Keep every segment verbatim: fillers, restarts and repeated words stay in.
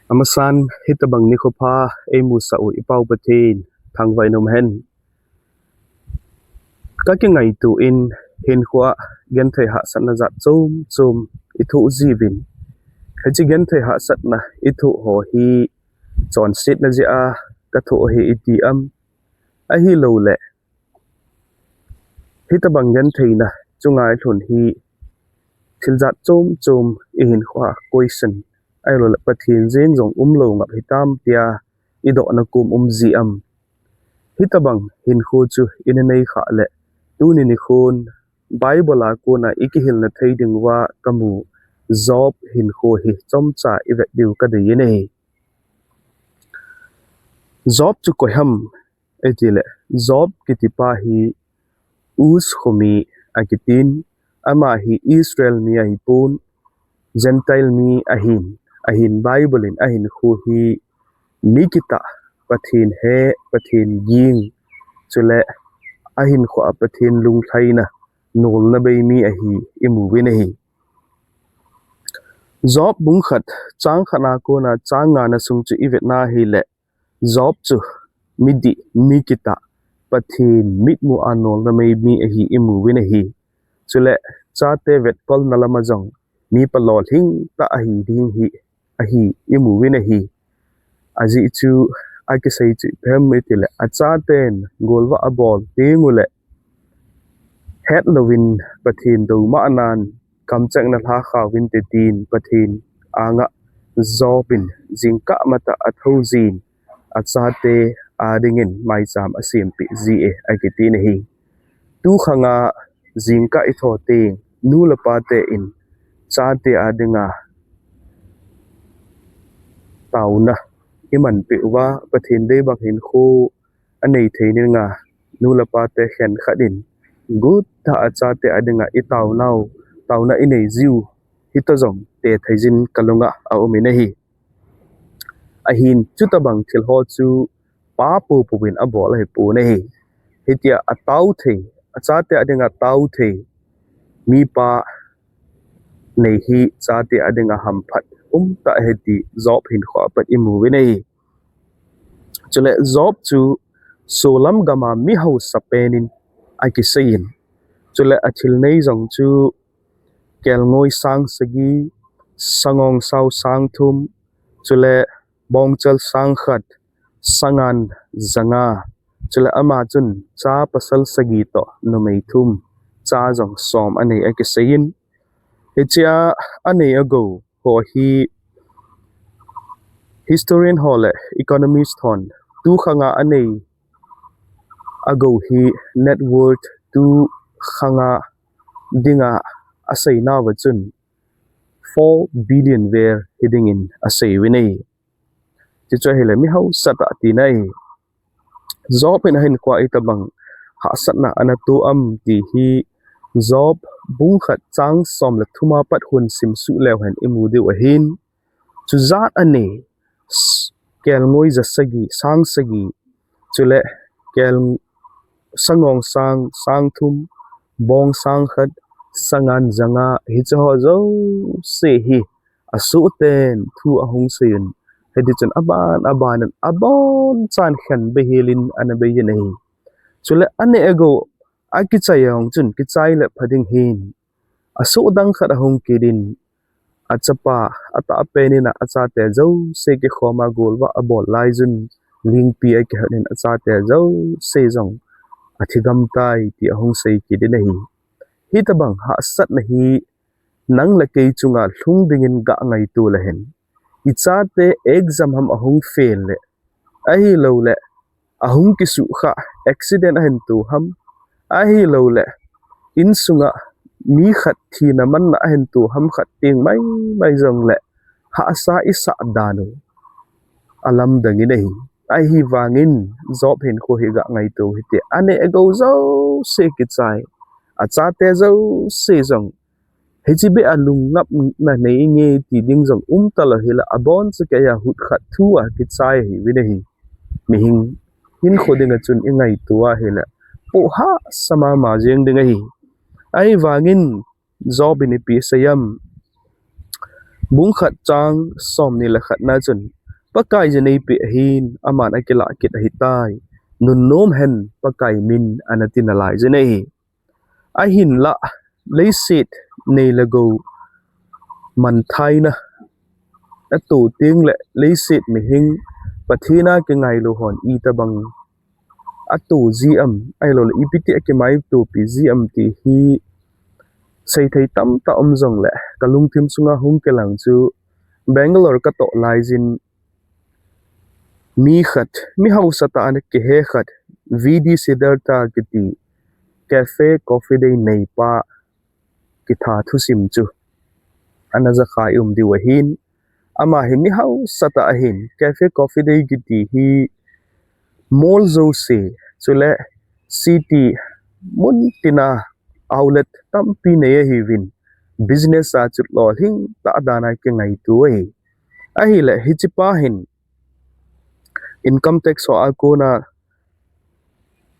Amasan, hitabang nikho pha eimusah u i Pau Pathen thangvah in umhen. Ka kingaito in hinkhoa genthei hahsatna jat chom chom i thoh jiuvin. Hiche genthei hahsatna i thoh ho hi chonsetna jeh a ka thoh ahi i ti am? Ahilouleh hitabang gentheina chunga i lhun hi thil jat chom chom i hinkhoa question, ahilouleh Pathen jeng jong umlou ngap hitam tia i dohna kom um ji am? Hitabang hinkho chu i na nei khah leh tuni nikhon Bible a kona i kihilna thei diuva ka mu Job hinkho hi chomcha i vet diu ka dei in ahi. Job chu koi ham i ti leh, Job kiti pa hi Uz khomi akitin, ama hi Israel mi ahipon, Gentile mi ahin, ahin Bible in ahinkho hi mi kitah, Pathen he, Pathen ging, chule ahinkhoa Pathen lunglhaina nolna bei mi ahi i mu uvin ahi. Job bung khat, chang khat na kona chang nga na sung chu i vet na hileh, Job chu midih, mi kitah, Pathen mitmu a nolna bei mi ahi i mu uvin ahi. Chule chate vetkolna lama jong mi palolhing tah ahi ding hi ahi i mu uvin ahi. Ajeh chu a kisei chu ipi ham i ti leh, achaten golvah a bol teng uleh, hetlouvin Pathen doumahnan kamcheng na lha kha uvin te tin Pathen anga Job in jingkah matah a thou jin, achate a dingin maicham a sempeh ji e, akitin ahi. Tu khanga jingkah i thou teng, nu le pa te in chate a dinga taona i manpeh uva, Pathen dei bang hinkho a nei thei ninga, nu le pa te khenkhat in guttah a chate a dinga i taonau, taona i nei jiu, hitoh jong te thei jin ka lunga a um in ahi. Ahin chutabang thil ho chu pa poupou in a bol ahipon ahi. Hitia a tao thei, a chate a dinga tao thei mipa nei hi chate a dinga hamphat umtah ahi ti Job hinkhoa pat i mu uvin ahi. Chule Job chu solam gama mi hausa pen in a kisei in, chule a thil nei jong chu kelngoi sang sagi, sangongsau sang thum, chule bongchal sang khat, sangan janga, chule ama chun cha pasal sagi toh numei thum, cha jong som a nei a kisei in, hichea a nei a gou ho hi historian ho le economist hon tu khanga a nei a gou hi net worth tu khanga dinga a seinauva chun four billion vel hi dingin a sei uvin ahi. Chuchu ahile mi hausa tah tina ahi. Job in ahinkhoa itabang hahsatna ana to am ti hi Job bung khat chang som le thum a pat hung simsuh leu hen i mu diu ahin. Chujat a nei, s-, kelngoi ja sagi, sang sagi, chule kel sangong sang, sang thum, bong sang khat, sangan janga, hiche ho jouse hi a sohten thu ahung sei un. Hiti chun aban, aban in abonchan khen beihel in ana bei in ahi. Chule a neh a gou a kichai ahung chun kichai le pha ding hin. A soh dang khat ahung kit in, a chapa, a tahpen in a, a chate jouse kikhom a golvah a bol lai chun lingpi a kihot in a chate jouse jong a thi gam tai ti ahung sei kit in ahi. Hitabang hahsatna hi nang le kei chunga lhung dingin ga ngaito le hen. I chate exam ham ahung fail le, ahilouleh ahung kisuhkhah, accident ahin to ham, ahilouleh insunga mi khat thina manna ahin to ham khat teng maimai jongle hahsa i sah dan u alamdang in ahi. Ahivangin Job hinkho hi ga ngaito hite, a neh a gou jouse kichai, a chate jouse jong hiche beh a lungnatna nei inge ti ding jong um talou hile, abon chu kei a hut khat thu a kichai ahiuvin ahi. Mihing hinkho dinga chun i ngaito ahile, pohah sa mama jeng ding ahi. Ahivangin Job in ipi asei am? Bung khat chang somni le khat na chun, Pakai jin eipeh ahin, aman akilah kit ahitai. Nunnom hen Pakai min ana ti nalai jin ahi. Ahinlah, leiset nei le gou manthaina ato teng le leiset mihing Pathen a kingailou hon itobang ato ji am, ahilou le ipi ti akimaitopi ji am ti hi seithei tamtah um jongle kalungthim sunga hung kilang chu Bangalore katoh laijin mi khat, mi hausa tah ana kihe khat, V D Siddhartha kiti cafe coffee day neipa kitha thusim chu ana jakhai um diu ahin. Ama hi mi hausa tah ahin, cafe coffee day kiti hi mall jouse, chule city mun tina outlet tampi nei ahiuvin, business a chu lolhing tah dan a kingaito ahi. Ahile hichepa hin income tax ho a kona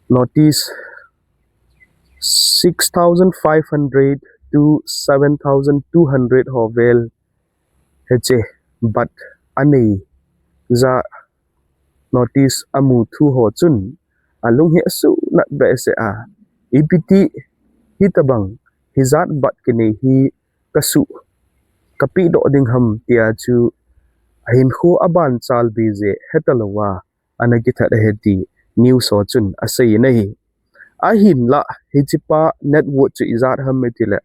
notice six thousand five hundred to seven thousand two hundred ho vel hiche bat anei ja notice amu thu ho chun alung hi asunat behseh a, ipi ti hitobang hijat bat kinei hi kasuh, kapehdoh ding ham tia chu ahinkho abanchalbe jeh hetalouva ana kithat ahi ti news ho chun aseiyin ahi. Ahinlah hichepa net worth chu ijat ham itile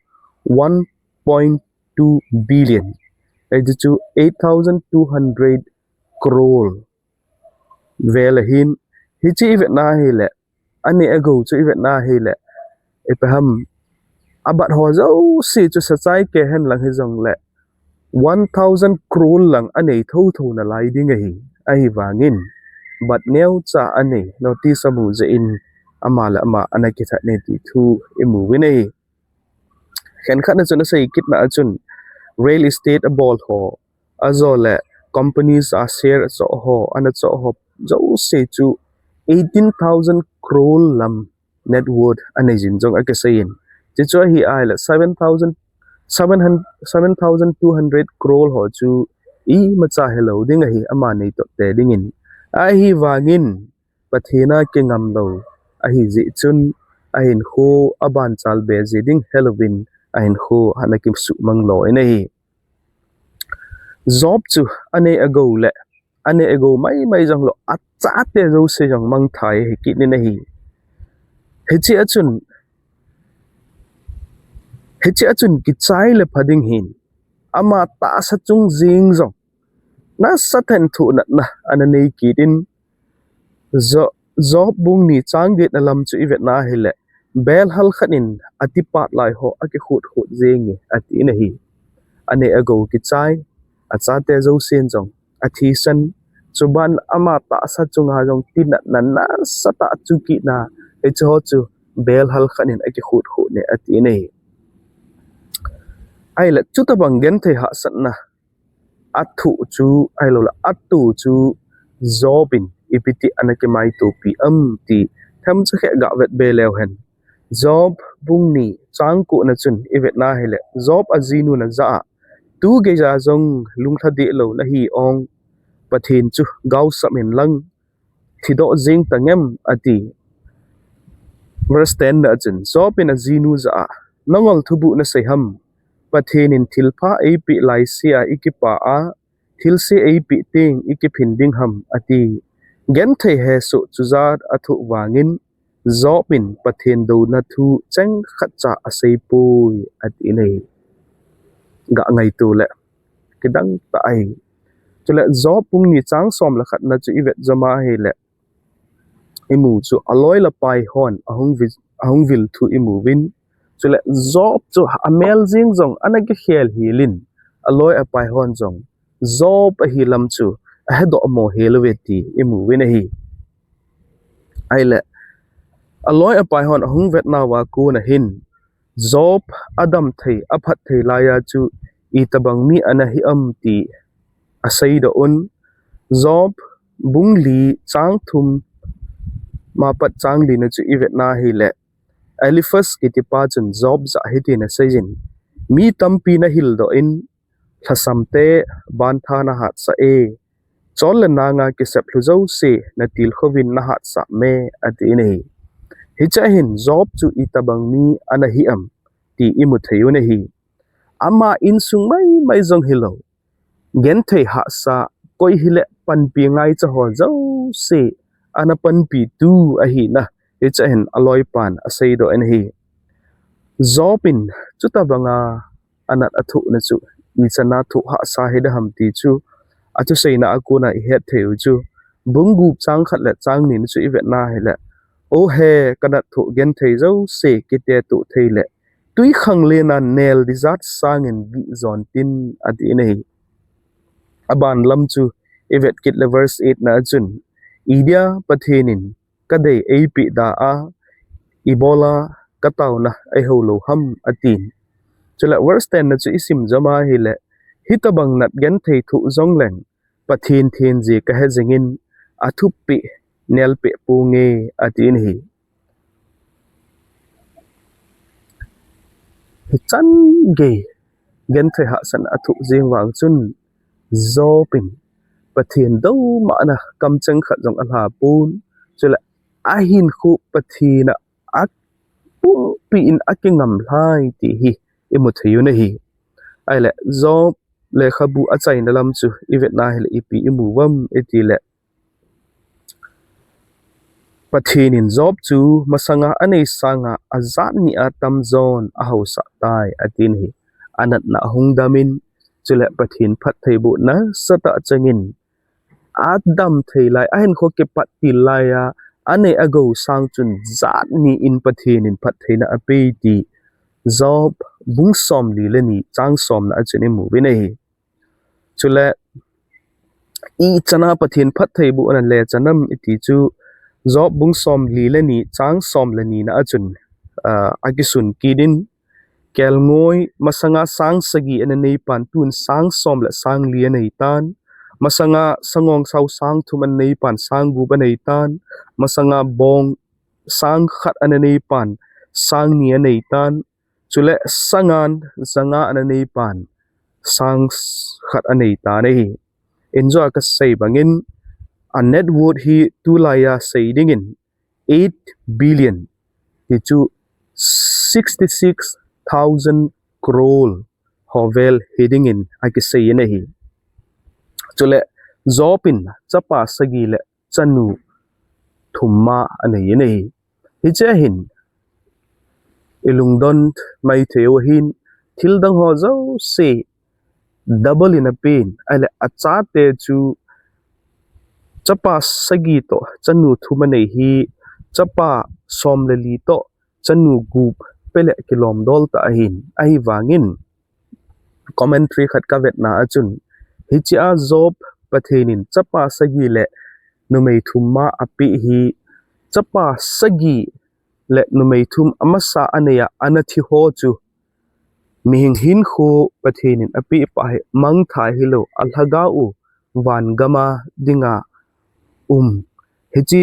one point two billion, hiche chu eight thousand two hundred crore vel ahin. Hiche ivetna hile, anei agou chu ivetna hile, ipi ham, abat ho jouse chu sachai keh hen lang hijongle one thousand crore lang anei thotho nalai ding ahi. Ahivangin bat neocha anei notice amu jeh in ama le ama ana kithat ne ti thu imu uvin ahi. Khenkhatna chun asei kitna a chun real estate abol ho, ajole companies a share achoh ho, ana choh ho jouse chu eighteen thousand crore lam net worth anei jin jong akiseiyin. Chuchu ahi ahile seven thousand, seven hundred, seven thousand two hundred crore ho chu imacha helou ding ahi, ama neitoh te dingin. Ahivangin Pathen a kingamlou ahijeh chun ahinkho abanchalbe ji ding helouvin ahinkho ana kisuhmang lou in ahi. Job chu anei agou le anei agou maimai jonglou achate jouse jong mangthai ahi kit in ahi. Hiche a chun, hiche a chun kichai le pha ding hin, ama tahsa chung jeng jong nasatah in thohnatna ana nei kit in, Jo-, Job bung ni chang getna lam chu ivetna hile, belhal khat in atipat lai ho akikhut khut jenge atin ahi. Anei agou kichai, achate jousen jong athisan, chuban ama tahsa chunga jong tinatna nasatah chu kit na, hiche ho chu belhal khat in akikhut khut ne atin ahi. Ahile chutobang genthei hahsatna athoh chu, ahiloule atoh chu Job in ipi ti ana kimaitopi am ti themcha khat gavet be leu hen. Job bung ni chang ko na chun ivetna hile, Job ajinun ajah a, tu geija jong lunglhadeh lou nahi ong, Pathen chu gaosap in lang, thidoh jeng tangem ati. Verse ten na a chun Job in ajinu jah a, nangol thubuh nasei ham, Pathen in thilpha eipeh laise a ikipah a, thilse eipeh teng ikiphin ding ham ati. Genthei hesoh chujat athoh vangin Job in Pathen douna thu chengkhat cha aseipoi atin ahi. Gangaito le kidang tah ahi. Chule Job bung ni chang som le khat na chu ivet jom a hile, imu chu aloi le apai hon ahung vil, ahung vil thu imuvin. Chule Job chu amel jeng jong ana kikhel hel in, aloi apai hon jong Job ahi lam chu ahedoh mo helouve ti imuvin ahi. Ahile, aloi apai hon ahung vetnauva kon a hin, Job adam thei, aphat thei laiya chu itobang mi ana hi am ti aseidoh un. Job bung li chang thum ma pat chang li na chu ivetna hile, Eliphaz kitipa chun Job jah hitin aseijin, mi tampi nahildoh in, lhasamte bantha nahatsah e, chol le nanga kisep lhu jouse natilkhouvin nahatsah me, atin ahi. Hichea hin Job chu itobang mi ana hi am ti imu thei u ahi. Ama insung maimai jong hilou, genthei hahsa, koi hile panpi ngaicha ho jouse ana panpitu ahina, hichea hin aloipan aseidoh in ahi. Job in chutobanga anat athohna chu ichan a thoh hahsa hiding ham ti chu athuseina a kona ihet thei u chu, bung gup chang khat le chang ni na chu ivet na hile, O he, kanat thoh genthei jouse kiteto thei le, twikhanglen a nel ding jat sangin gih jon tin, atin ahi. Aban lam chu ivet kit le verse eight na a chun, Idia Pathen in kadei eipeh da a, ibola kataona eihou lou ham, atin. Chule verse ten na chu isim jom a hile, hitobang nat genthei thoh jongleng Pathen thenje kahe jingin, athupeh nelpeh ponge, atin ahi. Hichan gei genthei hahsatna athoh jeng vang chun Job in Pathen doumahna kamcheng khat jong alha pon, chule ahinkho Pathen a apumpi in akingam lhai ti hi imu thei u ahi. Ahile Job lekhabu achaina lam chu ivet na hile ipi imu uvem itile, Pathen in Job chu masanga anei sanga ajat ni a tamjon ahaosah tai, atin ahi. Anatna ahung damin, chule Pathen phattheibohna nasatah chengin, adam thei lai, ahinkho kipat til laiya anei agou sang chun jat ni in Pathen in phattheina apei ti Job bung somli le ni chang somna a chun imu uvin ahi. Chule ichan a Pathen phattheibohna le chan am iti chu Job bung somli le ni chang som le ni na a chun, ah, akisun kit in, kelngoi masanga sang sagi ana neipan tun sang som le sang li anei tan, masanga sangongsao sang thum ana neipan sang gup anei tan, masanga bong sang khat ana neipan sang ni anei tan, chule sangan janga ana neipan sang khat anei tan ahi. Injo a kasei bangin, a net worth hi tulaiya sei dingin eight billion, hichu sixty six thousand crore ho vel hidingin akisei in ahi. Chule Job in chapa sagi le chanu thum ma anei in ahi. Hichea hin ilungdon maithei u ahin, thildang ho jouse double in apen, ahile achate chu chapa sagi toh chanu thum anei hi, chapa som le li toh chanu gup pele kilomdol tah ahin, ahivangin commentary khat kavetna a chun, hichea Job Pathen in chapa sagi le numei thum ma apeh hi, chapa sagi le numei thum amasa anei a ana thi ho chu mihem hinkho Pathen in apeh pa hi mangthai hilou, alhagao u van gam a dinga um, hiche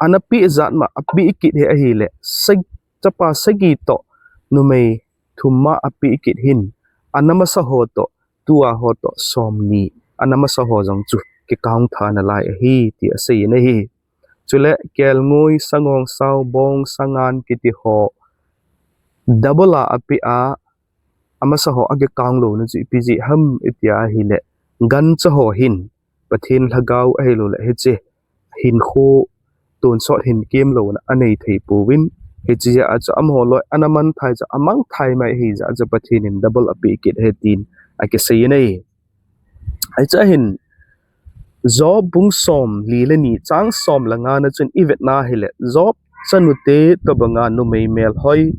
ana peh jat ma apeh kit hi ahile, chapa sagi toh numei thum ma apeh kit hin, ana masa ho toh, tua ho toh somni ana masa ho jong chu kikang tha nalai ahi ti asei in ahi. Chule kelngoi, sangongsao, bong, sangan kiti ho double a apeh a, amasa ho akikang louna chu ipi jeh ham itia ahile, gancha ho hin Pathen lhagao ahilouleh hiche hinkho tonsot hin kemlouna anei thei pouvin, hiche jeh a chu amaho loi ana mangthai chu, amangthai mai ahi jeh a chu Pathen in double apeh kit ahi tin akisei in ahi. Hichea hin Job bung somli le ni chang som le nga na chun ivetna hile, Job chanute tobanga numei melhoi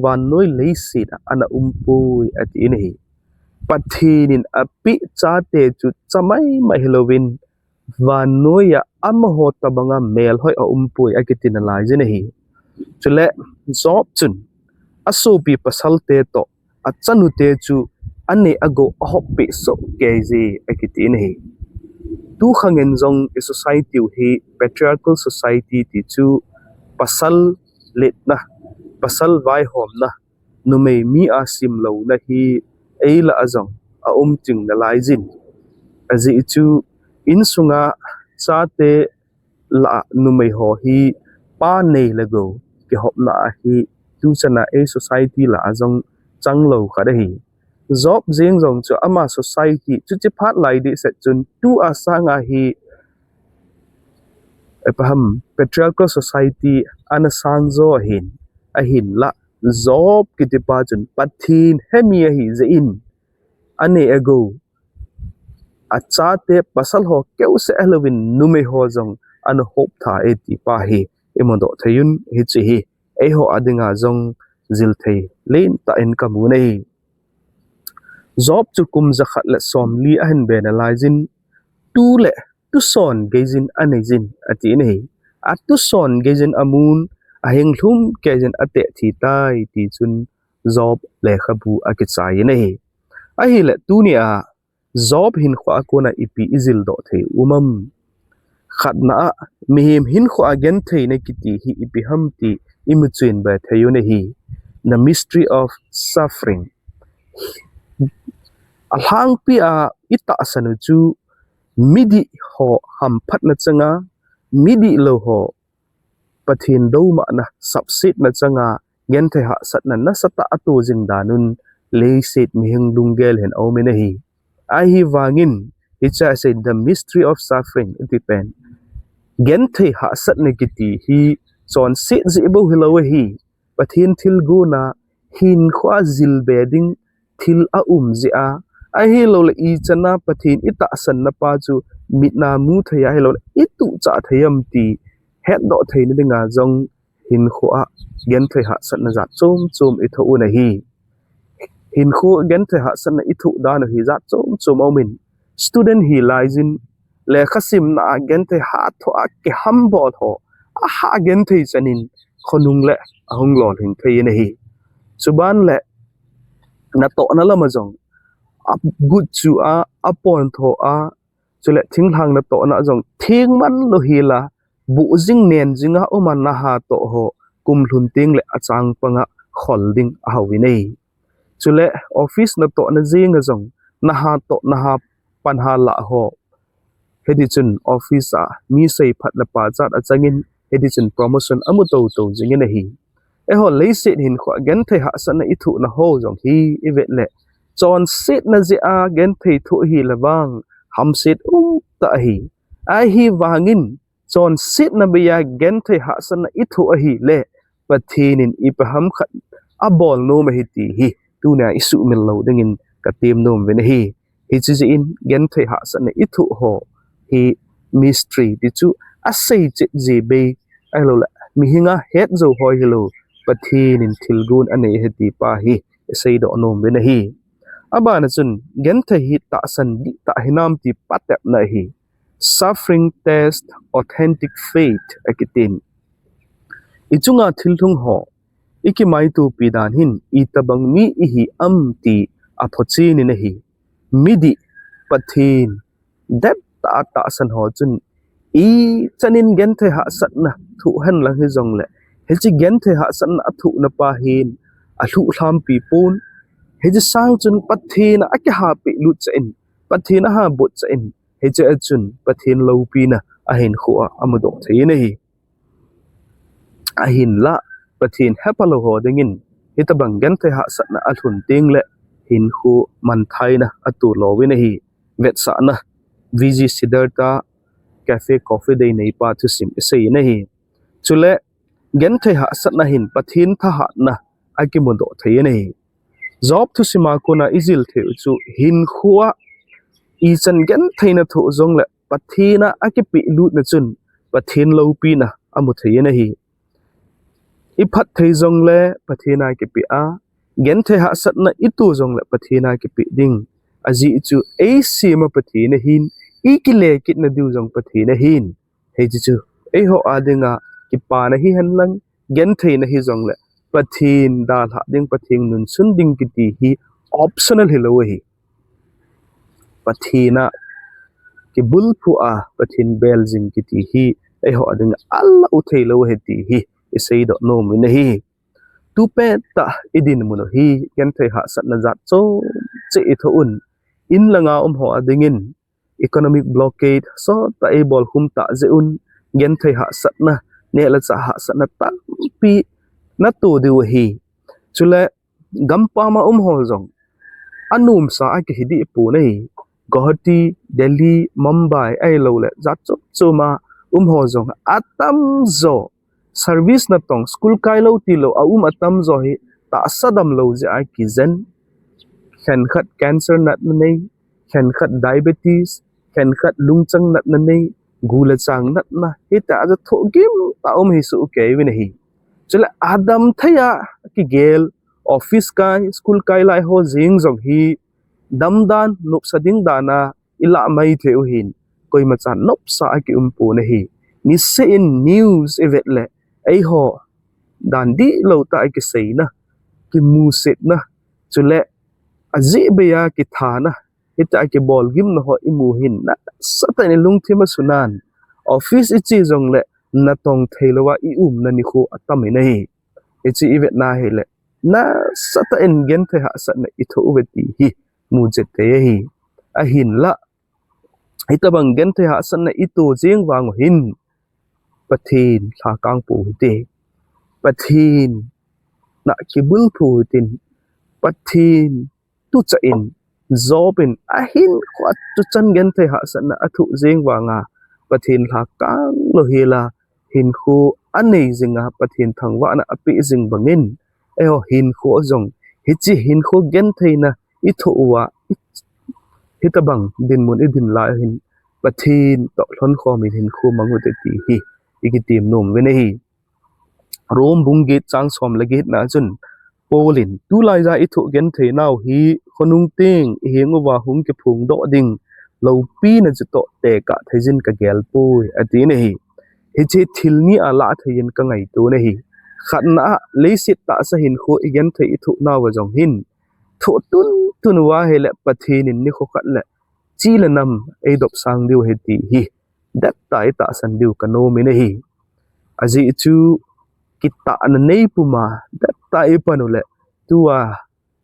vannoi leiset a ana umpoi atin ahi. Pathen in apeh chate chu cha maimai hilouvin, vannoiya amaho tobanga melhoi aumpoi akiti nalaijin ahi. Chule Job chun asopi pasalte toh, achanute chu anei agou ahoppeh sohkeije akitin ahi. Tukhangin jong i society u hi patriarchal society ti chu pasal letna, pasal vaihomna, numei mi a simlouna hi eilah a jong aum ching nalaijin. Ajeh chu Insunga chate lah a numei ho hi pa nei le gou kihopna ahi, tuchana ei society lah a jong changlou khat ahi. Job jeng jong chu ama society chuche phat lai dehset chun tua sanga hi, eh, paham, patriarchal society ana sang jo ahin, ahinla Job kitipa chun Pathen hemi ahi jeh in, anei agou, achate pasal ho keuseh hilouvin numei ho jong ana hop tha e tipa hi imudoh thei un, hiche hi eiho a dinga jong jil thei lentah in kamu ahi. Job chu kum jakhat le somli ahin be nalai jin, tu le tuson geijin anei jin ati ahi. Atuson geijin amun, ahinglhum keijin ateh thi tai ti chun Job lekhabu akichai in ahi. Ahile tunia Job hinkhoa kona ipi ijil doh thei um am? Khatna a, mihem hinkhoa gentheina kiti hi ipi ham ti imu chuin be thei un ahi. The mystery of suffering. Alhangpi a itahsan u chu midih ho hamphatna changa, midih lou ho Pathen doumahna sapsetna changa genthei hahsatna nasatah a ato jing dan un leiset mihing lunggel hin aumin ahi. Ahivangin, hiche a sei the mystery of suffering iti pen, genthei hahsatna kiti hi chonset jeh bou hilou ahi. Pathen thilgon a hinkhoa jil be ding thil aum jeh a, ahilouleh ichan a Pathen itahsanna pa chu mit a mu thei a, ahilouleh ituhchah thei am ti hetdoh theina dinga jong hinkhoa genthei hahsatna jat chom chom ithoh un ahi. Hinkho genthei hahsatna ithoh dan u hi jat chom chom aumin, student hilai jin, lekha simna a genthei hatah a kihambol ho, aha genthei chan in khonung le ahung lolhing thei in ahi. Chuban le natohna lam a jong, agut chu a, apontho a, chule thinglhang natohna a jong theng man lou hel a, buh jing nen jing a um a naha toh ho, kum lhun teng le achang pang a khol ding ahou in ahi. Chule office natohna jeng a jong, naha toh, naha pan ha lah ho, hiti chun office a mi seiphat le pachat achang in, hiti chun promotion amu toto jing in ahi. Eiho leiset hinkhoa genthei hahsatna ithohna ho jong hi ivet le, chonsetna jeh a genthei thoh hile vang hamset umtah ahi. Ahivangin, chonsetna bei a genthei hahsatna ithoh ahile, Pathen in ipi ham khat abol nom ahi ti hi tunia isuhmil lou dingin katem nom uvin ahi. Hiche jeh in genthei hahsatna ithoh ho hi mystery ti chu asei chet jeh bei, ahilouleh mihing a het jou ho hilou, Pathen in thilgon anei ahi ti pa hi iseidoh nom uvin ahi. Abana chun genthei hi tahsan dihtah hinam ti patepna ahi. Suffering test authentic faith akitin. Ichunga thil lhung ho ikimaitopi dan hin itobang mi ihi am ti aphochen in ahi. Midih, Pathen dettah a tahsan ho chun ichan in genthei hahsatna thoh henlang hijongle, hiche genthei hahsatna athohna pa hin alhuh lhampi pon, hiche sang chun Pathen a akihapeh lut cheh in, Pathen a habot cheh in, hiche a chun Pathen loupina ahinkhoa amudoh thei in ahi. Ahinla, Pathen hephalou ho dingin hitobang genthei hahsatna alhun tengle hinkho manthaina ato louvin ahi. Vetsahna, V G Siddhartha Cafe Coffee Day neipa thusim isei in ahi. Chule, genthei hahsatna hin Pathen thahatna akimudoh thei in ahi. Job thusim a kona ijil thei u chu hinkhoa ichan gentheina thoh jongle Pathen a akipehlutna chun Pathen loupina amu thei in ahi. Iphatthei jongle Pathen a kipeh a, genthei hahsatna ito jongle Pathen a kipeh ding. Ajeh chu eisema Pathen ahin, ikile kitna diu jong Pathen ahin. Hiche chu eiho a dinga kipana hihenlang, gentheina hijongle Pathen dalhah ding, Pathen nunsun ding kiti hi optional hilou ahi. Pathen a kibulphu a Pathen bel jing kiti hi eiho a dinga alah u theilou ahi ti hi iseidoh nom uvin ahi. Tupettah idinmun u hi genthei hahsatna jat chomcheh ithoh un. In langa um ho a dingin economic blockade sot tah a eibol khum tah jeh un, genthei hahsatna, neh le chah hahsatna tampi nato diu ahi. Chule gampam a um ho jong anomsa a kihi deh pon ahi. Guwahati, Delhi, Mumbai ahilou le jat chom chom a um ho jong atamjo service natong, school kai lou tilou a um atamjo hi tahsa damlou jeh a kijen. Khenkhat cancer natna nei, khenkhat diabetes, khenkhat lungchang natna nei, gu le chang natna, hitia jong thohgim a um hi soh kei uvin ahi. Chule adam thei a kigel, office kai, school kai lai ho jeng jong hi damdan, nopsa ding dan a ilah mai thei u hin, koima chan nopsa a kium pon ahi. Niseh in news ivet le, eiho dan dihlou tah a kiseina, kimusetna, chule ajeh bei a kithana, hitia kibol gimna ho imu hin, nasatah in ilungthim asunan. Office iche jongle natong theilou a iumna nikho atam in ahi. Hiche ivetna hile, nasatah in genthei hahsatna ithoh uve ti hi muchet thei ahi. Ahinla, hitobang genthei hahsatna ito jeng vang u hin, Pathen lhakang pou hite. Pathen na kibulphu hitin, Pathen tuchah in, Job in ahinkhoa tuchan genthei hahsatna athoh jeng vanga, Pathen lhakang louhel a hinkho anei jinga, Pathen thangvahna apeh jing bangin, eiho hinkho jong hiche hinkho gentheina ithoh uva, hitobang dinmun idin lai u hin, Pathen toh lhonkhom in hinkho mang ute ti hi ikitem nom uvin ahi. Rome bung get chang som le get na chun, Paul in, tulai a ithoh genthei nau hi khonung teng iheng uva hung kiphong doh ding loupina chutoh tekah theijin kagel poi, atin ahi. Hiche thil ni a lah thei in kangaito in ahi. Khatna a, leiset tahsa hinkho igenthei ithoh nauva jong hin, thoh tuntun uva ahile Pathen in nikho khat le chi le nam eidop sang diu ahi ti hi dettah a itahsan diu kanom in ahi. Ajeh chu kitahna nei puma dettah a ipan u le, tua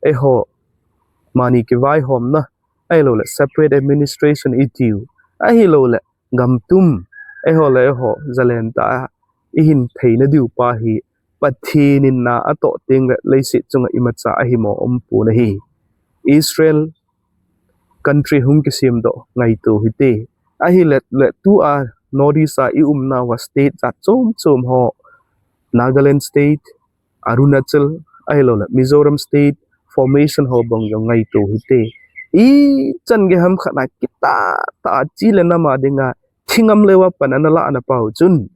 eiho mani kivaihomna, ahilou le separate administration itiu, ahilou le gamtum, eiho le eiho zalen tah a ihin theina diu pa hi Pathen in na atoh teng le leiset chunga imacha ahimo um pon ahi. Israel country hung kisem doh ngaito hite. Ahile le tua North East a iumnauva state jat chom chom ho, Nagaland state, Arunachal, ahilou le Mizoram state formation ho bang jong ngaito hite. Ichan gei ham khat a kitah tah a chi le nam a dinga thingam leuva pan ana lah na pau chun,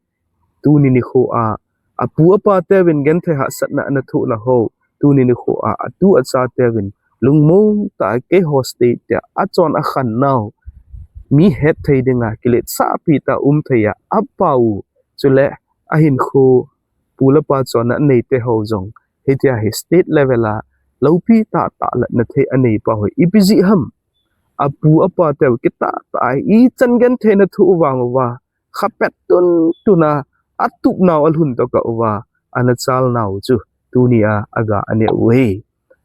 tuni nikho a, apu apa teuvin genthei hahsatna ana thoh na ho, tuni nikho a, atu acha teuvin lungmong tah a keiho state tia achon akhan nau, mi hetthei dinga kiletsahpi tah a um thei a apau, chule ahinkho pu le pa chonna anei te ho jong hitia hi state level a loupi tah tah latna thei anei pau hi ipi jeh ham? Apu apa teu kitah tah a ichan gentheina thoh vang uva, khapet tuntun a atup nau alhun tokah uva, ana chal nau chu tuni a aga aneh u ahi.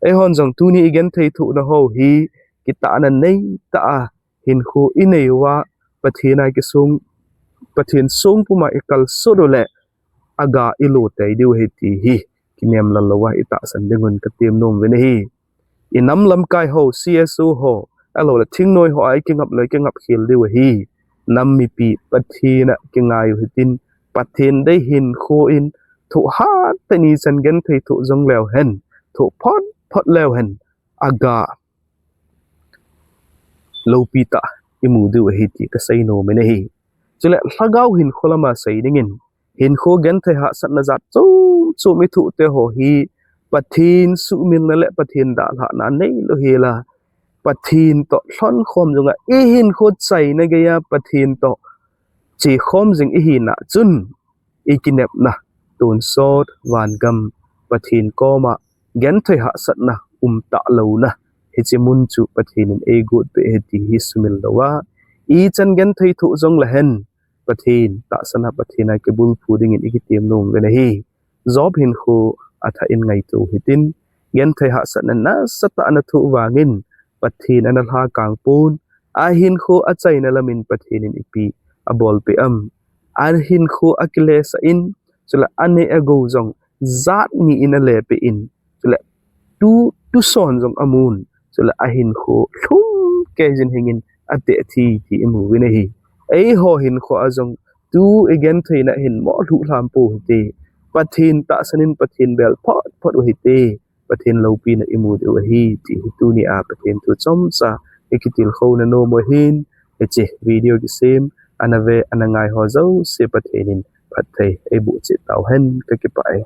Eihon jong tuni igenthei thoh na ho hi kitahna nei tah a hinkho inei uva, Pathen a kisong, Pathen song puma ikalsut u le, aga ilo tei diu ahi ti hi kinem lal louva itahsan dingun katem nom uvin ahi. Inam lamkai ho, C S O ho, ahilou le thingnoi ho a ikingap le ikingap khel diu ahi. Nam mipi Pathen a kingai u hitin, Pathen dei hinkho in thoh hat teni chan genthei thoh jong leu hen, thoh phot phot leu hen, aga loupi tah imu diu ahi ti kasei nom in ahi. Chule lhagao hinkho lama sei dingin, hinkho genthei hahsatna jat chom chom ithoh te ho hi Pathen suhmilna le Pathen dalhahna neilou hel a, Pathen toh lhonkhom jonga ihinkho chaina geiya Pathen toh chekhom jing ihina chun, ikinepna tonsot vangam Pathen koma genthei hahsatna um talouna, hiche mun chu Pathen in eigot peh ahi ti hi sumil louva, ichan genthei thoh jong lehen, Pathen tahsan a Pathen a kibulphu dingin ikitem nom uvin ahi. Job hinkho athah in ngaito hitin, genthei hahsatna nasatah a ana thoh vangin, Pathen ana lhakang pon, Ahinkho achaina lamin Pathen in ipi abolpeh am? Ahinkho akilesah in, chule aneh agou jong jat ni in alepeh in, chule tu, tuson jong amun, chule ahinkho lhum kei jin hingin ateh thi ti imu uvin ahi. Eiho hinkho a jong tu igentheina hin molhuh lham pou hite. Pathen tahsan in Pathen bel phot phot u hite. Pathen loupina imu diu ahi ti hi tuni a Pathen thu chomcha ikitilkhouna nom u ahin, hiche video kisem, ana ve, ana ngai ho jouse Pathen in phatthei eiboh cheh tauhen, kakipah e.